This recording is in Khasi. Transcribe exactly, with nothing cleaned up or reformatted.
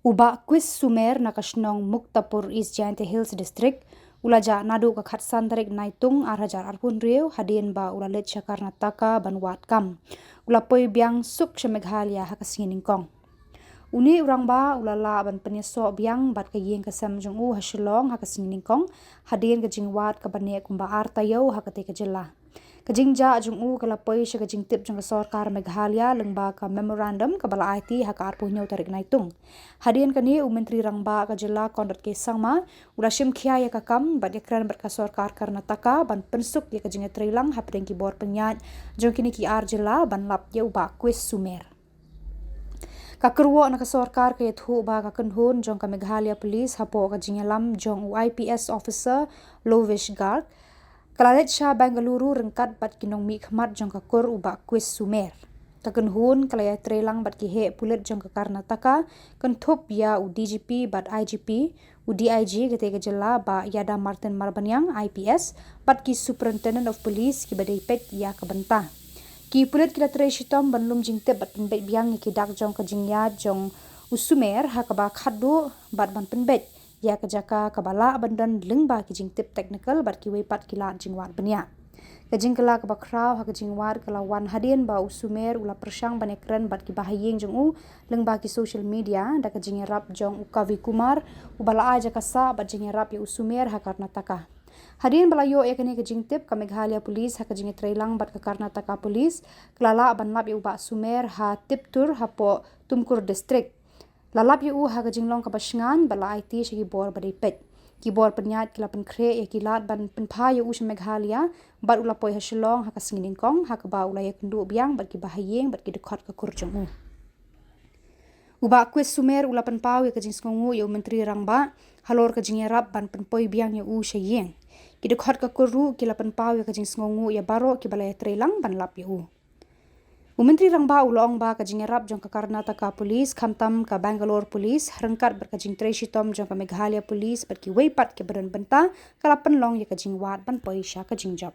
U Bah Kwis Sumer na ka shnong Muktapur, East Jaintia Hills District, u la jah naduh ka khatsan tarik Naitung arhajar arphew hynriew, hadien ba u la leit sha Karnataka ban wad kam. U la poi biang suk sha Meghalaya ha ka sngi nyngkong. Une u rangbah u la lah ban pynïasoh biang bad ka ïing ka sem jong u ha Shillong ha ka sngi nyngkong, hadien ka jingwad kaba neh kumba ar taïew ha katei ka jylla. Ka jingjah jong u ka la poi sha ka jingtip jong ka sorkar Meghalaya lyngba ka memorandum kaba la aiti ha ka arphew hynñiew tarik Naitung. Hadien kane, u Myntri Rangbah ka jylla Conrad K Sangma u la shim khia ïa ka kam bad ïakren bad ka sorkar Karnataka ban pynsuk ïa ka jingïatreilang hapdeng ki bor pynïaid jong kine ki ar jylla ban lap ïa u Bah Kwis Sumer. Ka kyrwoh na ka sorkar ka ïathuh ba ka kynhun jong ka Meghalaya Police hapoh ka jingïalam jong u I P S officer Lovesh Garg ka la leit sha Bengaluru ryngkat bad ki nongmihkhmat jong ka kur u Bah Kwis Sumer. Ka kynhun ka la ïatreilang bad ki heh pulit jong ka Karnataka, kynthup ïa u D G P bad I G P, u D I G katei ka jylla Bah Yada Martin Marbaniang, I P S, bad ki Superintendent of Police kiba dei peit ïa ka bynta. Ki pulit ki la trei shitom ban lum jingtip bad pynbeit biang ïa ki dak jong ka jingïaid jong u Sumer ha kaba khatduh bad ban pynbeit ïa ka jaka kaba lah ban don lyngba ki jingtip technical bad kiwei pat ki lad jingwad bniah. Ka jingkylla kaba khraw ha ka jingwad ka la wan hadien ba u Sumer u la pyrshang ban ïakren bad ki bahaïing jong u lyngba ki social media da ka jingïarap jong u Kavi Kumar, uba la ai jaka sah bad jingïarap ïa u Sumer ha Karnataka. Hadien ba la ïoh ïa kane ka jingtip, ka Meghalaya Police ha ka jingïatreilang bad ka Karnataka Police ka la lah ban lap ïa u Bah Sumer ha Tiptur hapoh Tumkur District. La lap ïa u ha ka jinglong kaba shngaiñ bad la aiti sha ki bor ba dei peit. Ki bor pynïaid ki la pynkhreh ïa ki lad ban pynphai ïa u sha Meghalaya bad u la poi ha Shillong ha ka sngi nyngkong ha kaba u la ïakynduh biang bad ki bahaïing bad ki dkhot ka kur jong u. U Bah Kwis Sumer u la pynpaw ïa ka jingsngewnguh ïa u Myntri Rangbah halor ka jingïarap ban pynpoi biang ïa u sha ïing. Ki dkhot ka kur ruh ki la pynpaw ïa ka jingsngewnguh ïa baroh kiba la ïatreilang ban lap ïa u. U Myntri Rangbah u la ong ba ka jingïarap jong ka Karnataka Police, khamtam ka Bangalore Police, ryngkat bad ka jingtrei shitom jong ka Meghalaya Police bad kiwei pat kiba don bynta, ka la pynlong ïa ka jingwad ban poi sha ka jingjop.